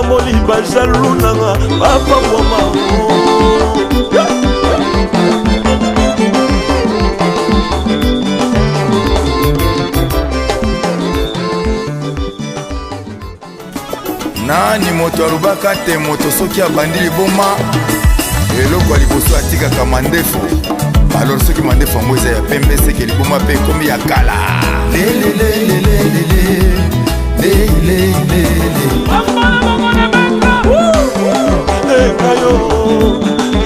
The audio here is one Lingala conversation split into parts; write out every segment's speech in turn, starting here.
napamboli bajalu nanga bapambwama. Nani moto alobaka te moto soki abandi liboma, eloko ya liboso atikaka mandefu. Alors soki mandefu yango eza ya pembe, seke liboma mpe ekomi ya kala. Lelelelelele, Ekayo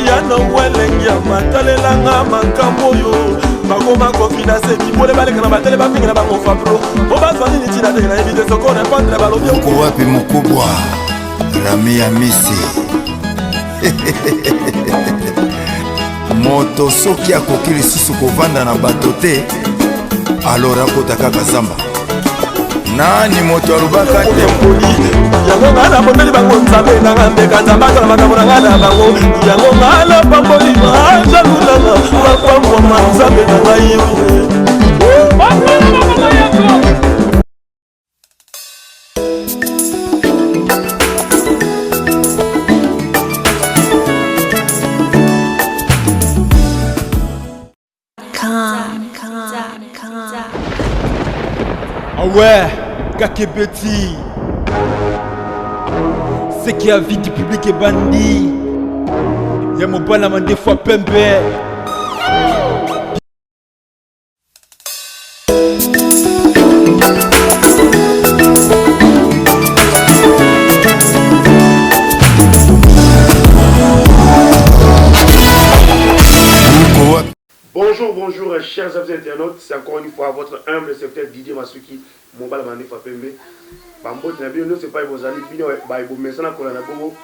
ya nowelengi ya matalelanga makambo oyo bakoma kofinanse bibole, baleka na batele, bafingi na bango fabro po bazwa nini? Ntina te, nayebi te soko répondre balobi. Uko wapi mokubwa Rami ya Misi? Moto soki akoki lisusu kovanda na bato te, alors akota kaka zamba. Nani moto alobaka te? Yango ngai nabondeli bango, Nzambe nanga mbeka, Nzambe azala makambo na ngai na bango. Yango ngai napamboli bajalu nanga bapambwama, Nzambe na ngai. Ah ouais, Kakebeti. Ce qui a vie du public est bandit. Ya mobala mandefu ya pembe. Uko wapi? Bonjour, bonjour, chers amis internautes. C'est encore une fois votre humble secteur Didier Masuki, Mobala Mandefa Pembe. Bambote na bino nyonso epai bozali, bino baye bomesana kolanda bongo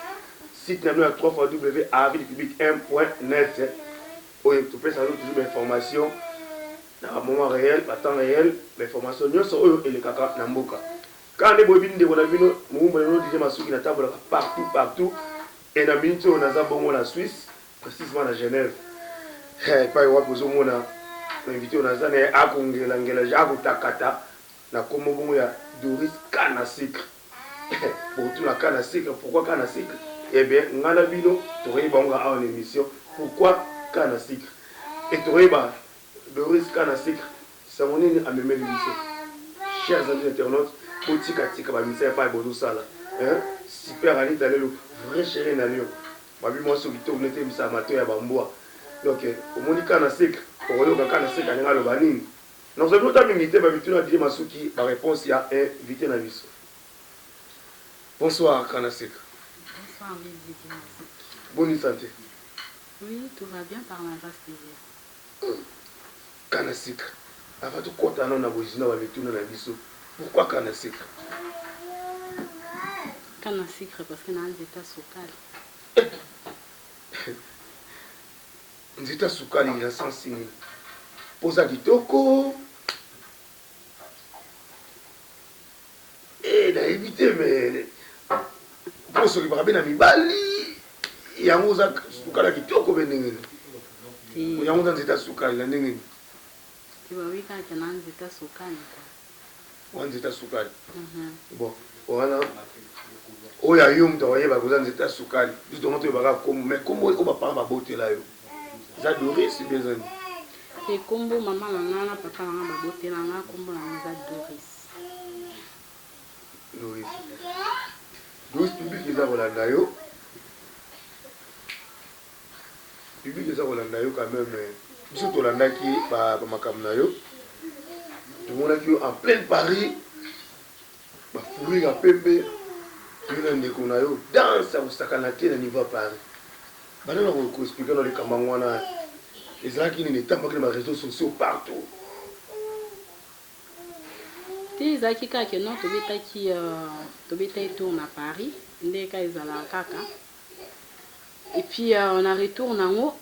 site na bino ya 3 fois w avis du public 1.net, oyo topesa bino toujours bainformation na bamoment réel, batemps réel, bainformation nyonso oyo elekaka na mboka. Kaka nde boyebi, ndeko na bino, mowumbu na bino Didier Masuki, natambolaka partout partout e na minute oyo naza bongo na Suisse, précisément na Genève, epai wapi ozomona invité oyo naza na ye, akongelangela, akotakata na kombo bongo ya Doris Kana Sucre. Bokotuna Kana Sucre, pourquoi Kana Sucre? Eh bien, ngai na bino tokoyeba yango awa na émission, pourquoi Kana Sucre, e tokoyeba Doris Kana Sucre sango nini amemeli biso. Chers amis internautes, botikatika bamisa epai bozosala. Super Anita lelo, vrai chéri na Lyon, babi mwasi kitoko nete ebisaka mato ya bambwa. Donc omoni Kana Sucre, okoyoka Kana Sucre alingi aloba nini. Nakozwa bino ta mingi te, bamituna Didier Masuki, baréponse ya invité na biso. Bonsoir Kana Sucre. Bonsoir, Didier Masuki. Bonne santé? Oui, tout va bien par la grâce de Dieu. Kana Sucre, avant tokɔta nano na bozina bamituna na biso, pourquoi Kana Sucre? Kana Sucre parce que na nzeta sukali. Nzeta sukali na sens nini? Poza kitoko e nayebi te, mais mpo soki baka mpe na mibali yango oza sukali ya kitoko mpe ndenge nini? Yango oza nzeta sukali na ndenge nini? Te, bawi kaka na nzeta sukali quoi. Wa nzeta sukali. Bon, wana oyo ayo moto akoyeba koza nzeta sukali. Biso tongo toyebaka kombo, mais kombo oyo baparent babotela yo eza Doris bien eza nini? Te, kombo mama na nga na papa na nga babotela nga, kombo na nga eza Doris. Doris, Doris, public eza kolanda yo, public eza kolanda yo quand même. Biso tolandaki bamakambo na yo, tomonaki yo en pleine Paris, bafourrure ya pembe, yo na ndeko na yo, danse ya kosakana te na niveau ya Paris. Banda na koexpliquer na likambo yango wana ezalaki nini, etambaki na baréseaux sociaux partout. Te, ezalaki kaka ke non, tobetaki tour na Paris nde kaka ezalaka kaka. Et puis na retour nango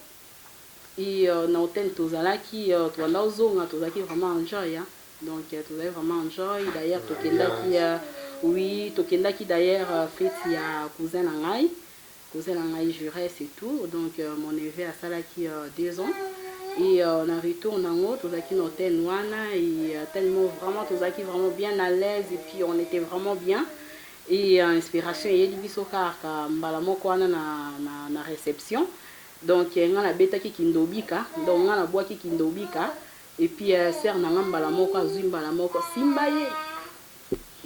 et na hôtel tozalaki, tobanda ozonga, tozalaki vraiment enjoy, hein. Donc tozalaki vraiment enjoy. D'ailleurs tokendaki, oui, tokendaki d'ailleurs fête ya cousin na ngai, cousin na ngai Jures et tout. Donc mon neveu asalaki 2 ans et na retour nango tozalaki na hôtel wana et tellement vraiment tozalaki vraiment bien à l'aise et puis on était vraiment bien. Et inspiration eyeli biso kaka mbala moko wana na reception. Donc nga nabetaki kindobika, donc nga nabwaki kindobika et puis sœur na nga mbala moko azwi mbala moko simba ye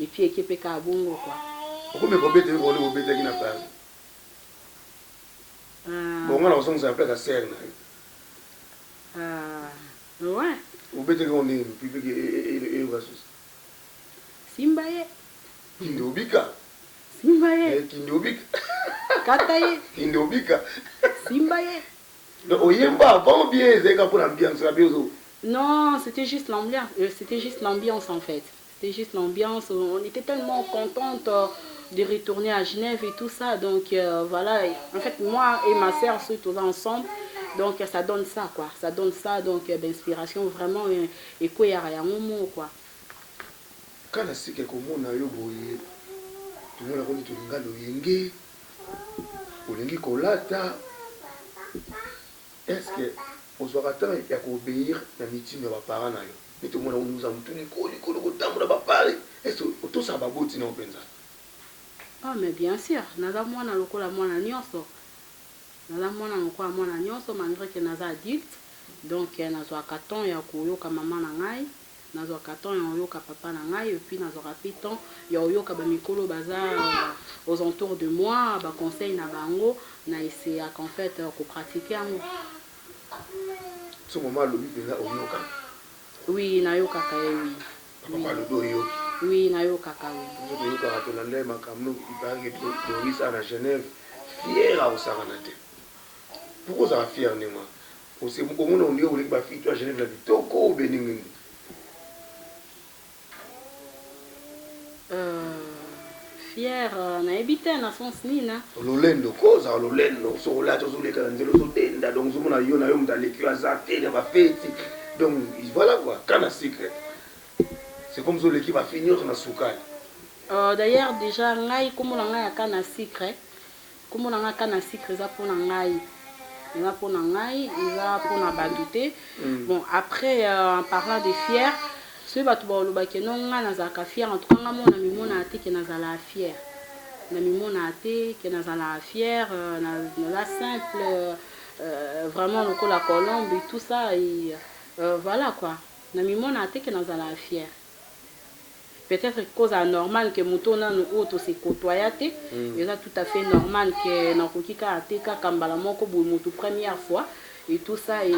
et puis eke mpe kaka bongo quoi. Okomi kobeta yo kone obetaki na Paris? Bon, nga na kozongisa na place ya sœur na yo. Ouais. Obetaki ngo ndenge nini public eyoka susu? Simba ye. Kindobika. Simba ye. Eh, kindobika. Kata ye. Kindobika. Simba ye. Donc oyemba avant bien ezalaki kaka mpona ambiance na biozo? Non, c'était juste l'ambiance, c'était juste l'ambiance en fait. C'était juste l'ambiance. On était tellement contente de retourner à Genève et tout ça. Donc voilà, en fait moi et ma sœur surtout ensemble. Donc ça donne ça quoi. Ça donne ça donc l'inspiration vraiment et quoi yango mo quoi. Kana sika komona yo boye, tomonaka neti olinga loyenge, olingi kolata. Est ce que ozwaka temps ya ko obeir na mitindo ya ba parents na yo? Neti omona oza mutu likolo likolo kotambola ba Paris, est ce que otosaka baboti na yo mpenza? Ah mais bien sûr, naza mwana lokola mwana nyonso. Naza mwana lokola mwana nyonso malgré que naza adulte. Donc nazwaka temps ya koyoka mama na ngai, nazwaka temps ya koyoka papa na ngai et puis nazwaka mpe temps ya koyoka bamikolo baza aux entours de moi, ba conseil na bango na essayaka en fait kopratiquer yango. So mama alobi mpenza, oyoka? Oui, nayokaka ye, oui. Papa alobi, oyoki? Oui, nayokaka, oui. Biso toyokaka, tolanda ye makambo. Il paraît que Doris a na Genève fière akosakana te. Pourquoi ozala fière ndenge wana? Omona ondenge oleki bafille to ya Genève na kitoko obe ndenge nini? Fière, nayebi te na sens nini. Lolendo ko, ozala lolendo soki olati, ozoleka na nzela, ozodenda. Donc ozomona yo na yo moto aleki yo aza te na bafeti. Donc voilà quoi, kana secret, c'est comme ozoleki bafille nyonso na sukali. D'ailleurs déjà ngai kombo na ngai ya Kana Sucre, kombo na ngai Kana Sucre eza mpona ngai, eza mpona ngai, eza mpona bato te. Bon, après, en parlant de fier, soki bato balobaki no ngai nazalaka fier, en tout cas ngai mona mimonaka te ke nazalaka fier, na mimonaka te ke nazalaka fier. Naza simple, vraiment lokola colombe et tout ça et voilà quoi. Na mimonaka te ke nazalaka fier. Peut-être kozala normal ke moto nanu oyo tose côtoya te, eza tout à fait normal ke nakoki kaka te kaka mbala moko boye motu première fois et tout ça et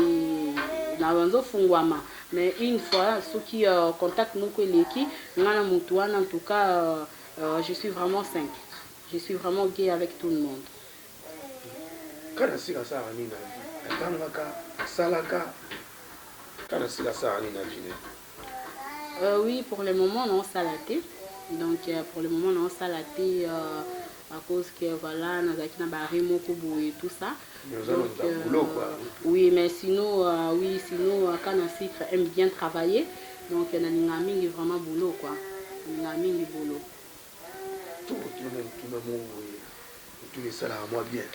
na nzofungwama. Mais une fois soki contact moko eleki nga na motu wana, en tout cas je suis vraiment simple, je suis vraiment gay avec tout le monde. Kana sika asalaka nini na vie? Atangaka, asalaka? Kana sika asalaka nini na vie ne? Oui, pour le moment, naosala te. Donc, pour le moment, naosala te à cause que voilà, nazalaki na bare moko boye, tout ça. Mais oza na Donc, moto ya boulot quoi. Oui, mais sinon, oui, sinon, Kana Sucre aime bien travailler. Donc, nalinga mingi vraiment boulot quoi. Nalinga mingi boulot. Tuna tuna moko boye, otuna esalaka mwa bien.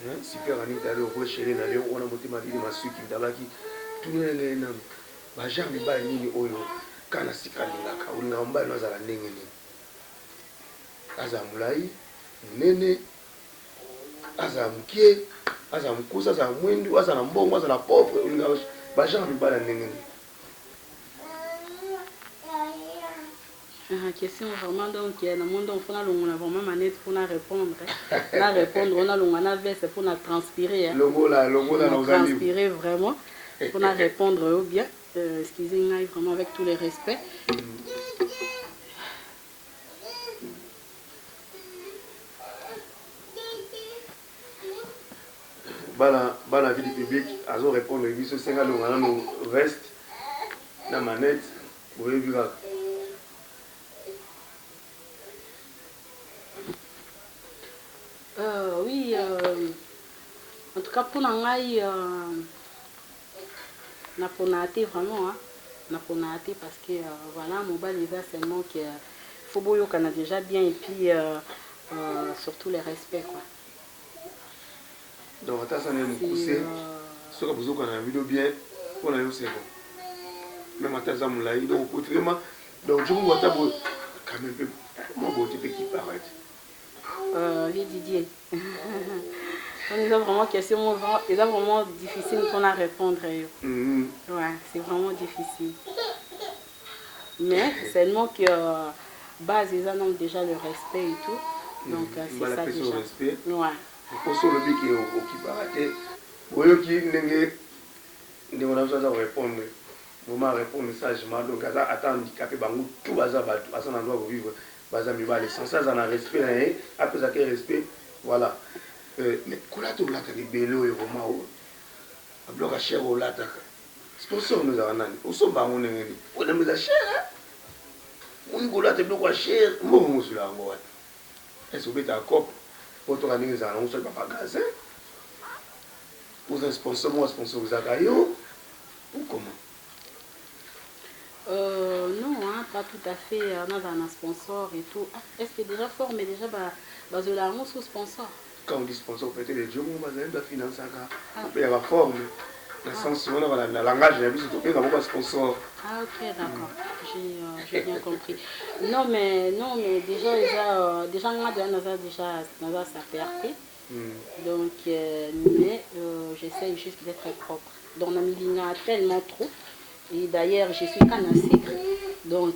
Hein, super. Anita leo okoshele na leo wana motema lili masuki ndabaki. Tuna ngai nanu, bagenre mibali nini oyo Kana Sika alingaka? Olingaka mobali no azala ndenge nini? Azala molai, monene, azala mokie, azala mokusa, azala mwindu, azala mbongo, azala pauvre? Olingaka bagenre mibali ya ndenge nini? Ah, question vraiment. Donc na monde donc fona longola vraiment manette pour na répondre, na répondre on a longola na veste pour na transpirer, hein. Longola, longola. Na na ozali transpirer vraiment pour na répondre yo bien. Excusez ngai vraiment, avec tous les respects. Bana bana vie du public azo répondre biso, senga longa nano veste na manette, boyebi kaka. Oui, en tout cas mpona ngai, napona te vraiment, hein. Napona te parce que voilà, mobali eza seulement que faut boyokana déjà bien et puis surtout le respect quoi. Donc ata sana ye mokuse, soki bozokana na bino bien, mpona yo c'est bon, même ata aza molai. Donc vraiment, donc jomongo ata boye quand même mpe. Mwa beauté mpe kipaka te. Vieux Didier, on eza vraiment question moko eza vraiment difficile mpona répondre yo. Ouais, c'est vraiment difficile, mais seulement que base eza donc déjà le respect et tout, donc c'est ça déjà. Respect. Ouais. Mposo olobi ke okipaka te, oyoki ndenge ndeko na biso aza korépondre, vraiment répondre sagement. Donc aza ata handicapé, bango tout baza bato, aza na droit kovivre, baza mibale, censé aza na respect na ye, apesaka respect, voilà. Mais kolata, olataka ebele oyo, vraiment oyo babiloko ya cher olataka, sponsor no ezalaka nani? Osomba yango ndenge nini? Olamba eza cher, moni kolata biloko ya cher, mbongo mosula yango wana ese obetaka cope po toka ndenge ezala nango, soki bamagasin oza sponsor moko sponsorisaka yo ou comment? Non, hein, pas tout à fait. On a un sponsor et tout. Ah, est-ce que déjà forme déjà ba bazola yango sous sponsor? Quand on dit sponsor, peut-être les jomo bazali bafinansaka mpe ya baforme na sens wana, na langage na biso tobenga bango basponsor. Ah ok, d'accord. J'ai bien compris. Non mais non, mais déjà nga déjà naza déjà naza sapeur te. Donc mais j'essaye juste d'être propre. Donc na milinga tellement trop. Et d'ailleurs, je suis canne à sucre. Donc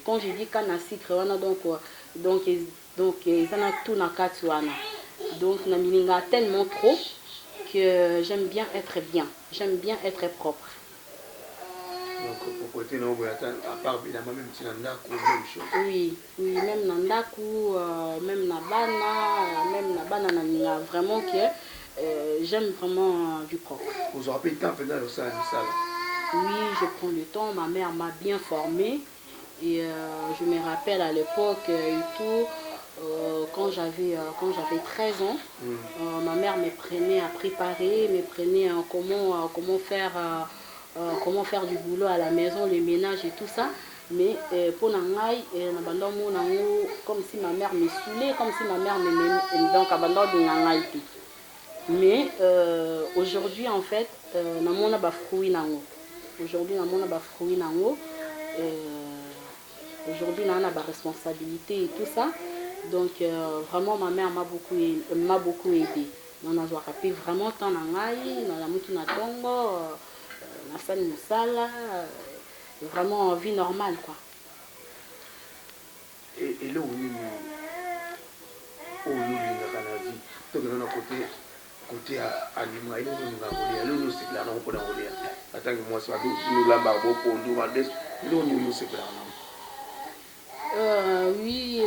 quand je dis canne à sucre wana, donc eza na tout na kati wana. Donc na milinga tellement trop que j'aime bien être bien. J'aime bien être propre. Donc propreté na oboya ata à part bilamba, même ntina ndako, même chose? Oui, même na ndaku, même na bana, même na bana nalinga vraiment que j'aime vraiment du propre. Ozwaka mpe temps mpenza ya kosala misala? Oui, je prends le temps. Ma mère m'a bien formée. Et je me rappelle à l'époque et tout, quand j'avais 13 ans, ma mère me prenait à préparer, me prenait à comment faire du boulot à la maison, le ménage et tout ça. Mais pour ngai, na banda omona yango comme si ma mère me saoulait, comme si ma mère me donc abanda olinga ngai te. Mais aujourd'hui, en fait, namona bafruit nango. Aujourd'hui, namona bafruit nango. Aujourd'hui, naa na baresponsabilité et tout ça. Donc vraiment, ma mère m'a beaucoup aidé. Donc nazwaka mpe vraiment temps na ngai, nalamuki na ntongo, nasali mosala, vraiment vie normale quoi. Eloko nini oyo olingaka na vie? Tokenda na côté ya aliment. Eloko nini olingaka kolia? Eloko nini osepelaka nango mpona kolia? Atange mwasi, olambaka bopondu, madesu, eloko nini oyo osepelaka nango? Oui,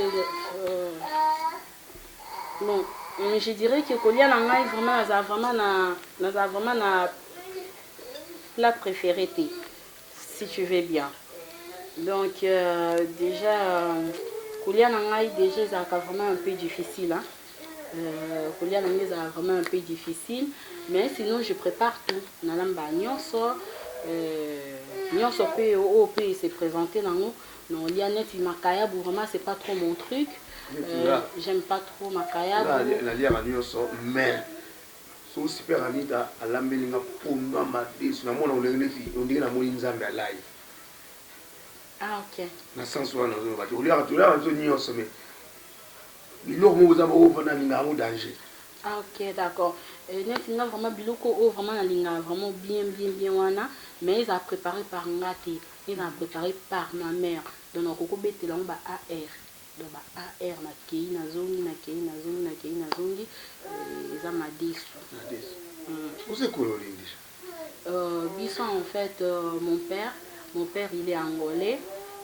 bon, je dirais que kolia na ngai vraiment, naza vraiment na plat préféré te, si tu veux bien. Donc déjà kolia na ngai déjà ezalaka vraiment un peu difficile, hein. Kolia na ngai ezalaka vraiment un peu difficile, mais sinon je prépare tout. Nalamba nyonso, nyonso mpe oyo mpe se présente nango nolia. Neti makayabu, vraiment c'est pas trop mon truc. J'aime pas trop makayabu. Naliaka nyonso, mais so Super Anita alambeli nga pondu ya madesu, namona ondenge neti ondenge namoni Nzambe alai. Ah ok. Na sens wana ozoloba te, oliaka, toliaka biso nyonso, mais biloko moko eza moko mpona alinga yango danger. Ah ok, d'accord. Neti nga vraiment biloko oyo vraiment nalingaka vraiment bien bien bien wana, mais eza préparé par nga te, eza préparé par ma mère. Donc nakoki kobetela yango ba ar, donc ba ar, nakei nazongi, nakei nazongi, nakei nazongi, eza madesu. Madesu. Oza ekolo nini déjà? Biso en fait, mon père il est angolais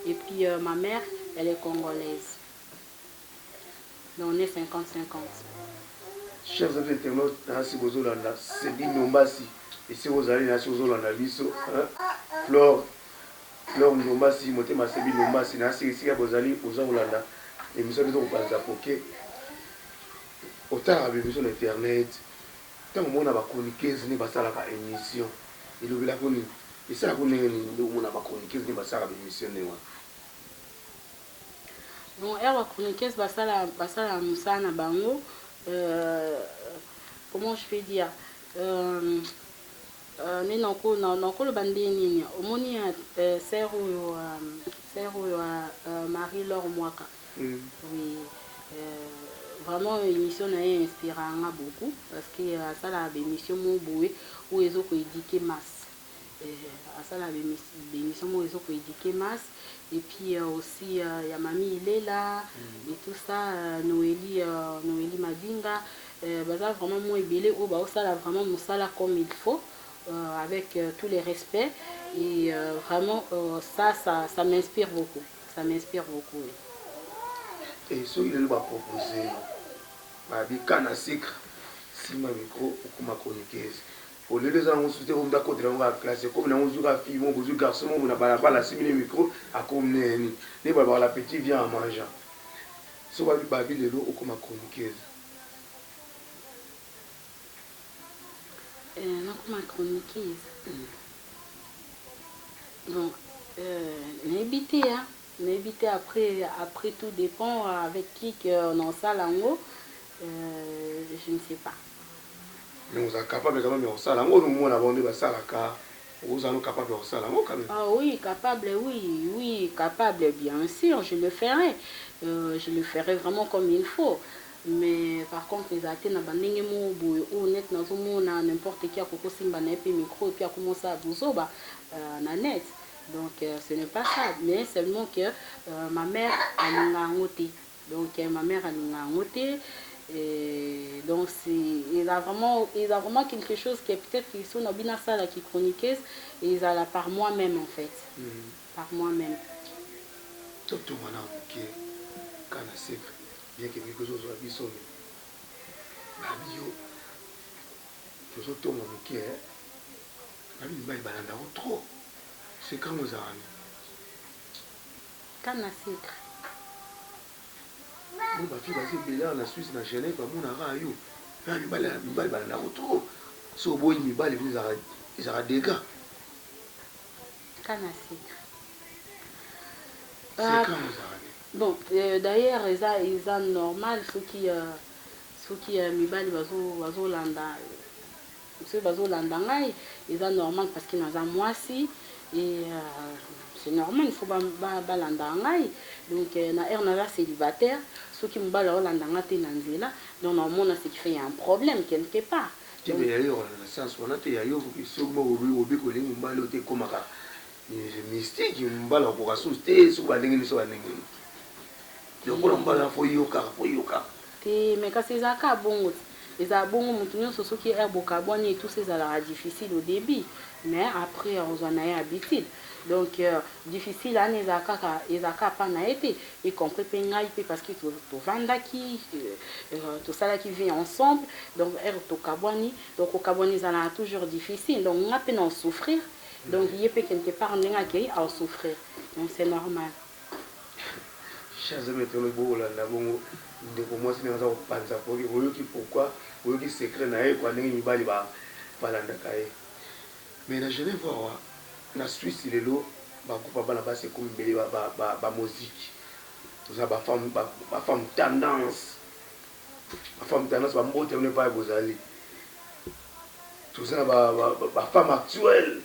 et puis ma mère, elle est congolaise. Donc on est 50-50. Chers amis internautes, nasi bozolanda Sedi Ndombasi esika ozali, nasi ozolanda biso, Flore, Flore Ndombasi, motema Sebi Ndombasi, nasi esika bozali, oza kolanda émission biso kopanza poke. Otalaka baémission na internet, ntango omona bachroniqueuse nde basalaka émission, elobelako nini? Esalako ndenge nini nde omona bachroniqueuse nde basalaka baémission ndenge wana? Bon, ere bachroniqueuse basala mosala na bango, comment je peux dire, nde nakoloba nde nini, omoni sœur oyo, sœur oyo, Marie Laure Mwaka. Oui vraiment emission na ye inspiraka nga beaucoup parce que asalaka ba emission moko boye oyo ezo ko eduquer masse. Asalaka ba emission moko ezo ko eduquer masse et puis aussi ya mamie Ilela et tout ça Noelie Noelie Madinga baza vraiment mua ebele oyo bao sala vraiment musala comme il faut avec tous les respects et vraiment ça ça m'inspire beaucoup. Ça m'inspire beaucoup oui. Et soki lelo ba proposer yo ba bi canne à sucre simba micro okoma chroniqueuse po lelo eza nango susu te po mutu akotela yango kaka classe ekomi nango ozui kaka fille moko ozui garçon moko na balabala asimbi ne micro akomi ne nini nde balobaka l'appetit vient en mangeant soki ba bi ba bi lelo okoma chroniqueuse. Euh nakoma chroniqueuse bon euh nayebi te hein nayebi te après après tout dépend avec qui que naosala yango euh je ne sais pas. Mais oza capable quand même ya kosala yango omona bango nde basalaka oza no capable ya kosala yango quand même. Ah oui capable oui oui capable bien sur je le ferai euh, je le ferai vraiment comme il faut Mais par contre ezala te na ba ndenge moko boye oyo net nazo mona n'importe qui akoki kosimba naye pe micro et puis akomi kosala buzoba na net donc ce n'est pas ça mais seulement que ma mère alinga yango te donc ma mère alinga yango te et donc c'est eza vraiment eza vraiment quelque chose que peut-être soki na bino asala ki chroniqueuse ezala par moi meme en fait par moi meme. Totonga nanu moke kana secret. Bien que micro ezo zua biso mais babi yo tozo tonga mukie eh babi mibali balanda yo trop secret ngo ezalaka nini? Kana secret. Bon ba fille baza ebele awa na Suisse na Genève bamonaka yo na mibali mibali balanda yo trop soki oboyi mibali bino ezalaka ezalaka degats. Kana secret. Secret ngo ezalaka nini? Bon d'ailleurs eza eza normal soki soki mibali bazo bazo landa soki bazo landa ngai eza normal parce que naza muasi et c'est normal il faut ba ba landa ngai donc na heure naza celibataire soki mobali azo landa nga te na nzela donc na omona ce qui fait il ya un problème quelque part. Te mais ya yo na sens wana te ya yo soki moko obi kolingi mobali oyo te ekomaka Mystique mobali akokoka susu te soki ba ndenge nini soki ba ndenge nini lokola mobali wana faut yo kaka faut yo kaka. Te mais kasi ezalaka kaka bongo ti ezala bongo mutu nionso soki heure bokabwani et tout ça ezalaka difficile au debut mais après akozwa naye habitude donc difficile wana ezala kaka ezala kaka pa naye te y compris pe ngai pe parce que tovandaki tosalaki vie ensemble donc heure tokabwani donc kokabwana ezalaka toujours difficile donc nga pe nao souffrir Donc ye pe quelque part ndenge akeyi ao souffrir donc c'est normal. Chers amis internautes bokolanda bongo ndeko mwasi ndenge aza kopanza poke boyoki pourquoi boyoki secret na ye quoi ndenge mibali ba balandaka ye mais na Genève awa na Suisse lelo ba groupe ya bana basi ekomi ebele ba ba ba, ba moziki toza ba femme ba, ba femme tendance ba femme tendance ba mbote bino epai bozali Toza na ba ba femme actuelle.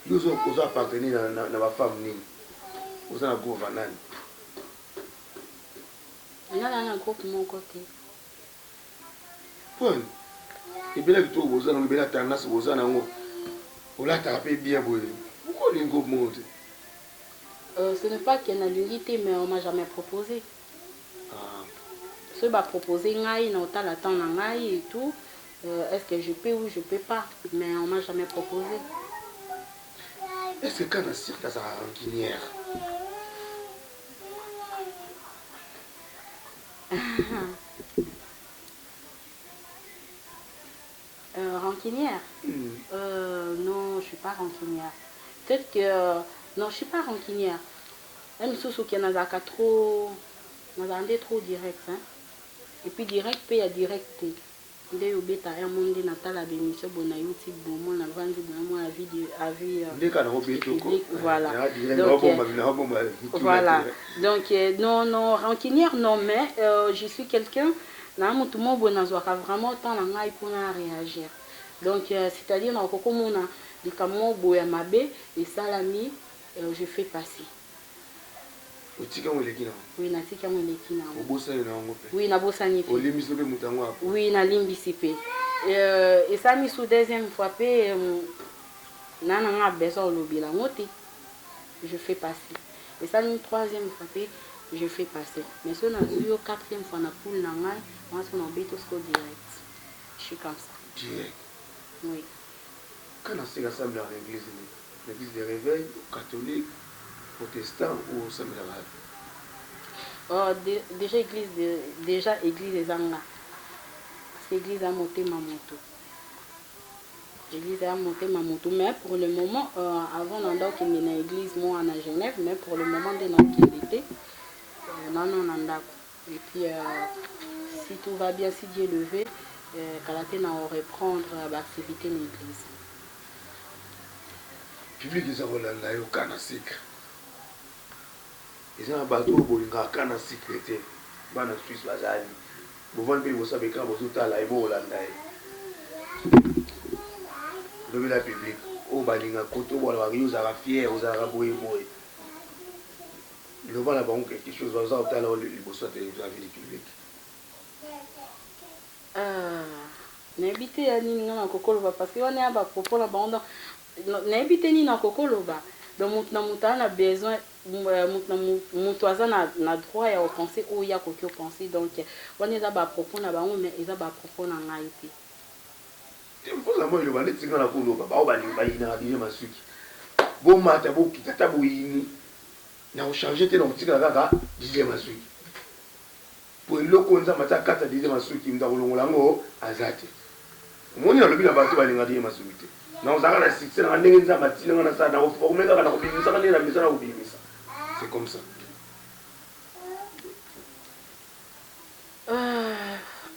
Yo ozo ozo appartenir na, na, na ba femme nini? Oza na groupe ba nani? Nga na na groupe moko te. Pwani? Ebele kitoko boza nango, ebele tendance boza nango. Olataka pe bien boye. Pourquoi olingi groupe moko te? Ce n'est pas que nalingi te mais on m'a jamais proposé. Soki ba proposer ngai na otala temps na ngai et tout est ce que je peux ou je peux pas mais on m'a jamais propose. Est ce que Kana Cirque azalaka rancunière? Rancunière? Non je suis pas rancunière peut etre que non je suis pas rancunière Ye misusu ke nazalaka trop nazalaka nde trop direct hein et puis direct pe ya direct te nde yo obeta heure moko nde na tala ba emission boye na youtube boye omona na vandi boye na mona avis de avis Nde kaka nako du beto ko public voilà na direct donc nao bomba nao bomba mituna voilà te. donc non non rancunière non mais je suis quelqu'un na mutu moko boye nazwaka vraiment temps na ngai po na reagir donc c'est à dire nakoki komona likambo moko boye ya mabe esalami Je fais passer. Otiki yango eleki na yango? Oui, natiki yango eleki na yango. Obosani na yango mpe? Oui, nabosani mpe. Olimbisi mpe moto yango apo? Oui, nalimbisi mpe. Esalami su deuxième fois mpe na na nga besoin olobela yango te. Je fais passer. Esalami troisième fois mpe, je fais passer. Mais soki nazwi yo quatrième fois na poule na ngai, wana soki nabeti yo sikoyo direct. Je suis comme ça. Direct? Oui. Kana sika asambelaka na église nini? Na église de réveil, catholique, protestant ou osambelaka wapi? Oh, déjà église déjà église eza nga. Parce que église eza motema moto. Église eza motema moto, mais pour le moment avant nanda okende na église moi na Genève, mais pour le moment nde naokende te. Nano na ndako. Et puis si tout va bien, si Dieu le veut, kala te na reprendre ba activité na église. Public eza kolanda yo Kana Sucre. Eza na bato oyo bolingaka Kana Sucre te. Bana Suisse bazali. Bovandi mpe liboso ya bekra bozotala ye, bokolanda ye. Lobela public oyo balingaka kote oyo balobaka yo ozalaka fier, ozalaka boye boye. Loba na bango quelque chose, baza kotala yo liboso ya télévision ya vie du public. Nayebi te ya nini nga nakoki koloba parce que wana ya ba propos na bango, donc nayebi te nini nakoki koloba. Donc moto na moto aza na besoin, moto na moto aza na droit ya kopenser oyo ye akoki kopenser. Donc wana eza ba propos na bango, mais eza ba propos na ngai te. Te, mpoza mwa eloba neti nga nakoloba, bao bayinaka Didier Masuki, bomata bokita ata boyini, na kochange te, na kotikala kaka Didier Masuki. Po eloko oyo Nzambe atia kati ya Didier Masuki, moto akolongola yango aza te. Omoni, nalobi na bato balingaka Didier Masuki te, nakozalaka na succès nanga ndenge Nzambe atindi nga nasala, nakoforme kaka, nakobimisaka ndenge na misala nakobimisa. C'est comme ça.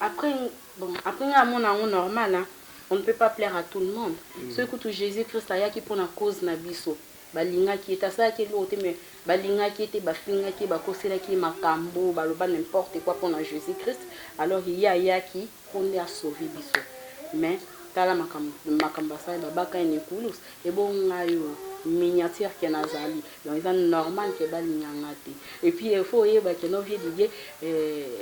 Après, bon, après nga amona yango normal, hein. On ne peut pas plaire à tout le monde. Soki kutu Jésus Christ ayaki mpona cause na biso, balingaki ye te, asalaki eloko te, mais balingaki ye te, bafingaki ye, bakoselaki ye makambo, baloba n'importe quoi mpona Jésus Christ. Alors ye ayaki mpo nde asauve biso, mais tala makambo asali, babaka ye na ekulusu. Ebongo ngai oyo miniature ke nazali, donc eza normal ke balinga nga te. Et puis il faut oyeba ke no vieux Didier,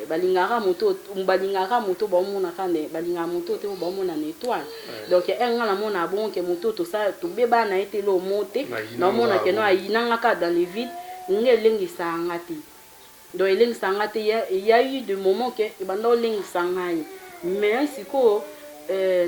balingaka moto, balingaka moto baomonaka ne, balingaka moto te oyo baomona na étoile. Donc nga namona bongo ke moto tosala tobebana na ye te, eloko moko te, naomona ke no ayinanga kaka dans le vide, nga elengisaka nga te. Donc elengisaka nga te. Il y a eu de moment ke ebanda olengisa ngai, mais sikoyo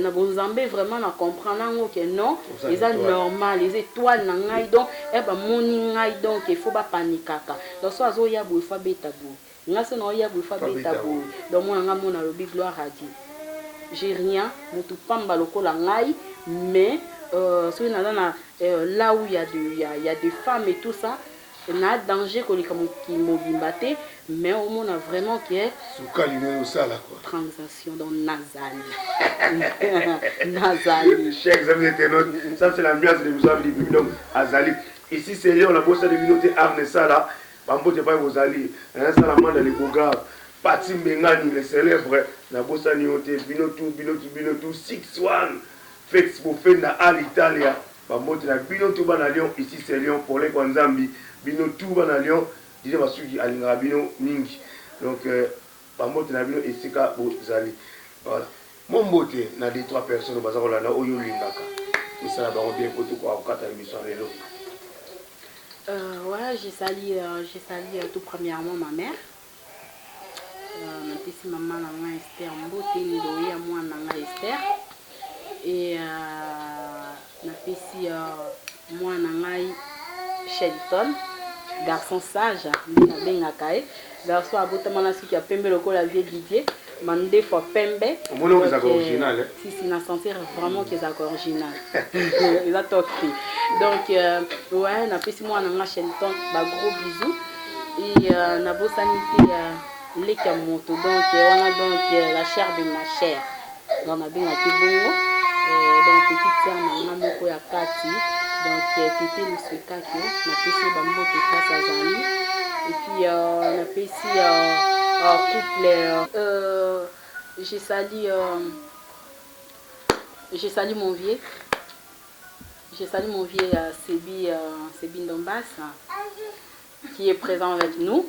na bonzambe vraiment na comprendre yango ke non, eza normal, eza étoile na ngai. Donc bamoni ngai, donc il faut bapanikaka. Donc so azoya boye, faut abeta boye, nga so naoya boye, faut abeta boye. Donc mona nga mona alobi gloire à Dieu, j'ai rien, motu pamba lokola ngai, mais soki naza na là où il y a des femmes et tout ça, na danger koleka mokili mobimba te, mais omona vraiment ke sukali noyo osala quoi. Transaction, donc nazali nazali. Chers amis internautes, ça c'est l'ambiance de l'émission Avis du. Donc azali ici, c'est Léon, la bosse de minute Arne Sala, bambote epai bozali, Sala Manda, le Bogar, Pati Mbengani, le célèbre, nabosani yo te, bino tu, bino tu, bino tu, 6-1 Fex Bofenda al Italia, bambote na bino tu bana Lyon. Ici c'est Lyon, Paulin Kwanzambi, bino tu bana Lyon, Didier Masuki alingaka bino mingi. Donc bambote na bino esika bozali. Voilà, mo mbote na deux trois personnes baza kolanda oyo olingaka, esala bango bien po tokoka kokata émission lelo. Ouais, j'ai salué tout premièrement ma mère. Napesi mama na ngai Esther mbote, ndoyi ya mwana na ngai Esther. Et napesi mwana na ngai Shelton, garçon sage nde nabengaka ye, garçon abotama na suki ya pembe lokola vieux Didier, mandefu ya pembe. Omoni oyo ezalaka original, eh? Si, si, na sentir vraiment ke ezalaka original, eza top te. Donc ouais, napesi mwana na nga Shelton ba gros bisous. Et nabosani te leki ya moto, donc wana, donc la chair de ma chair, donc nabengaki bongo, donc petite sœur na nga moko ya kati, donc Tete Luswekaki, napesi ye bambote place azali. Et puis napesi couple, j'ai salué mon vieux, j'ai salué mon vieux Sebi, Sebi Ndombas. qui est présent avec nous.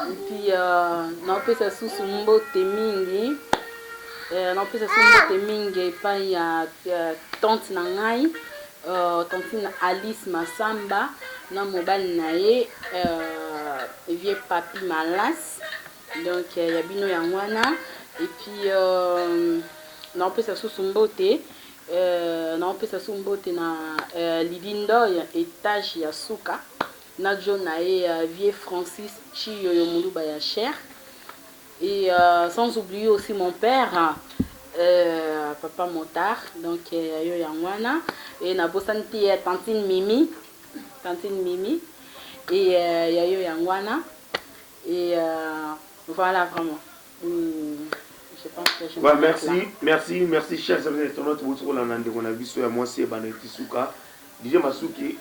Et puis euh, naopesa susu mbote mingi euh, naopesa susu mbote mingi epai ya euh, tante na ngai euh, tantine Alice Masamba na mobali na ye euh, vieux Papi Malas donc euh, ya bino yango wana. Et puis euh, naopesa susu mbote euh, naopesa susu mbote na euh, Lidi Ndoy etage ya suka na John na ye euh, vieux Francis Chiyoyo Muluba ya cher. Et euh, sans oublier aussi mon père euh, papa Motard, donc euh, yo yango wana. Et nabosani te ya tantine Mimi, tantine Mimi et euh, ya yo yango wana. Et euh, voilà vraiment. Je pense que je Ouais, m'arrête merci, là. merci, merci, chers amis internautes. Botokolanda ndeko na biso ya mwasi ebanda etisuka. DJ Masuki,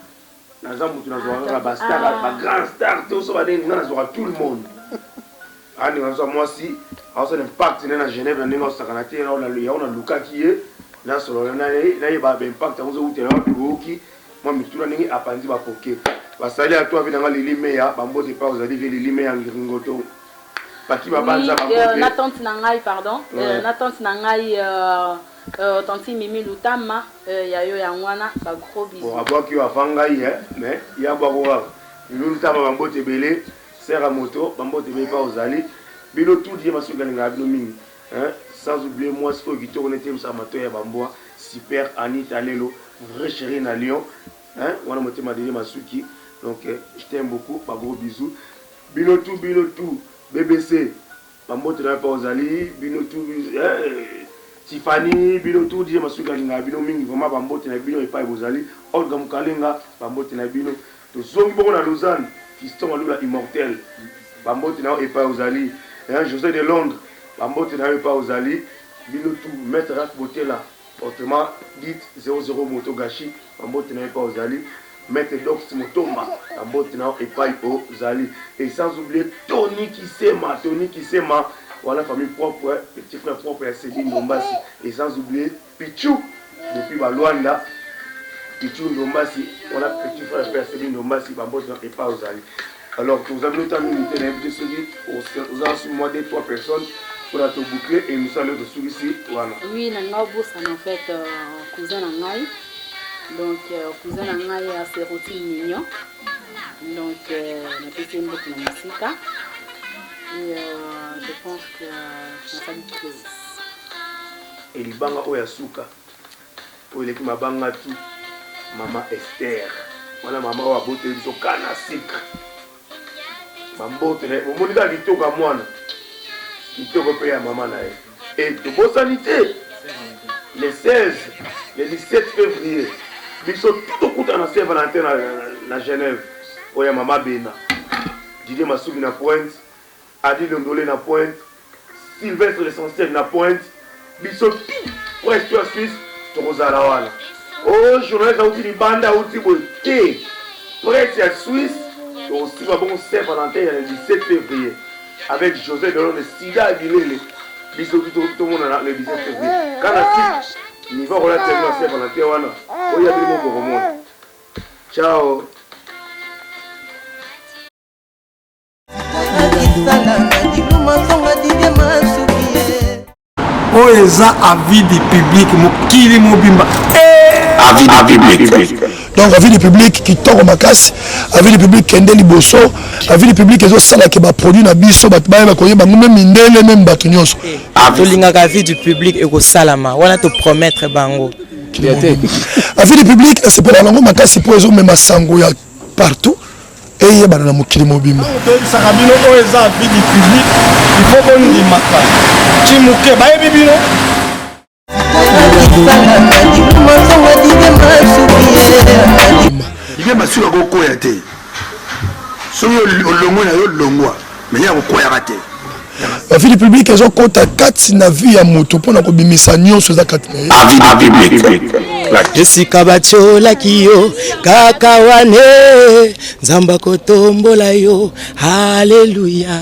naza mutu nazwaka kaka ba star, Ah. ba grand star te, so badenge nga nazwaka tout le monde. Ah, ndeko na biso ya mwasi aosala impact ne na Genève na ndenge aosakana te, yango nalukaki ye nasolola na ye, nayeba ba impact yango ezowutela wapi. Boyoki mwa mituna ndenge apanzi bapoke basali ato avi nanga Lili Meya bambote pa ozali vie Lili Meya Ngiringoto Paki Oui, Babanza na bambote. tante na ngai, pardon, na tante na ngai tantine Mimi Lutama, ya yo yango wana, ba gros bisous. Bon, abwaki yo avant ngai, mais ye abwako kaka Lulu Lutama bambote ebele, sere ya moto bambote ebele pa ozali bino tout die Masuki alingaka bino mingi, hein? Sans oublier mwasi oyo kitoko neti yebisaka matoyi ya bambwa, super Anita Lelo, vrai chérie na Lyon, hein? Wana motema Dede Masuki. Donc je t'aime beaucoup, ba gros bisous bino tout, bino tout BBC bambote na yo pa ozali bino tout, Tiffany, bino tout die Masuki alingaka bino mingi vraiment, bambote na bino epai bozali. Olga Mukalenga, bambote na bino. Tozongi bongo na Lausanne, Fiston Malula immortel, bambote na yo epai ozali, hein, José de Londres, bambote na yo epai ozali bino tout. Maître Raf Botela, autrement dit 00 Moto Gashi, bambote na yo epai ozali. Maître Dox Motomba, bambote na yo epai ozali. Et sans oublier Tony Kisema, Tony Kisema wana famille propre, petit frère propre ya Sebi Ndombasi. Et sans oublier Pichu depuis Balwanda, Pichu Ndombasi wana petit frère ya Sebi Ndombasi, bambote na epai ozali. Alors tozali nota mingi te, nayebi te soki oza su mwa deux trois personnes mpona toboucle émission leo tosukisi wana. Oui, na ngai obosana en fait cousin na ngai, donc cousin na ngai ya Serotine Mignon, donc napesi ye mbote na mosika. Et je pense que nasali close. Elibanga oyo ya suka oyo eleki mabanga tu, mama Esther wana, mama oyo aboteli biso kana sucre, bambote na ye. Bomoni kaka kitoko ya mwana, kitoko mpe ya mama na ye. E tobosani te le 16, le 17 février, biso tout tokutana na Saint Valentin na Genève, oyo ya mama Bena. Didier Masuki na pointe, Adi Londole na pointe, Sylvestre l'essentiel na pointe, biso tout presque ya Suisse tokozala wana. O journaliste auti libanda, auti boye te, presse ya Suisse tokosimba bongo Saint Valentin ya le 17 février avec José Delonde Sida Bilele. Biso tomonana le 17 février kana si niveau akola tellement Saint Valentin wana oyo ya bino moko bokomona. Ciao. Oyo eza avis du public, mokili mobimba. Avis du public. Donc avis du public kitoko makasi, avis du public kende liboso, avis du public ezosalaka baproduit na biso, bato bayeba koyeba ngo, même mindele, même bato nyonso. Tolingaka avis du public ekosalama wana, topromettre bango. Avis du public nasepelaka nango makasi mpo ezomema sango ya partout, eyebana na mokili mobimba. Toyebisaka bino oyo eza avis du public, il faut bondimaka ti moke bayebi bino. Didier Masuki akokwea te soki olongwe na yo longwa, mais ye akokweyaka te. Avis du public ezokɔta kati na vie ya moto mpona kobimisa nyonso eza kati na ye. Avis du public. Esika batiolaki yo kaka wane Nzambe akotombola yo haleluya.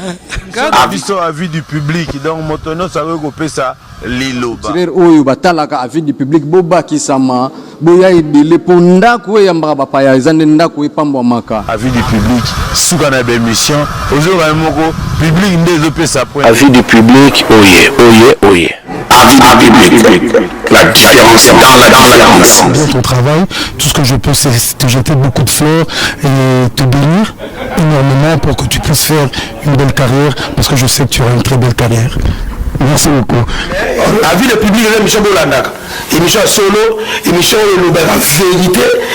Biso avis du public donc moto nyonso akoki kopesa liloba. Tireur oyo batalaka avis du public bobakisama boya ebele po ndaku oyo eyambaka bapaya eza nde ndaku oyo epambwamaka. Avis du public suka na ba emission ozoyoka yo moko public nde ezo pesa point. Avis du public oye oye oye. Avis du public la différence dans la différence. Bien ton travail, tout ce que je peux c'est te jeter beaucoup de fleurs et te bénir énormément pour que tu puisses faire une belle carrière parce que je sais que tu auras une très belle carrière. Merci beaucoup. Avis de public eza émission bolandaka émission ya solo émission oyo elobaka vérité.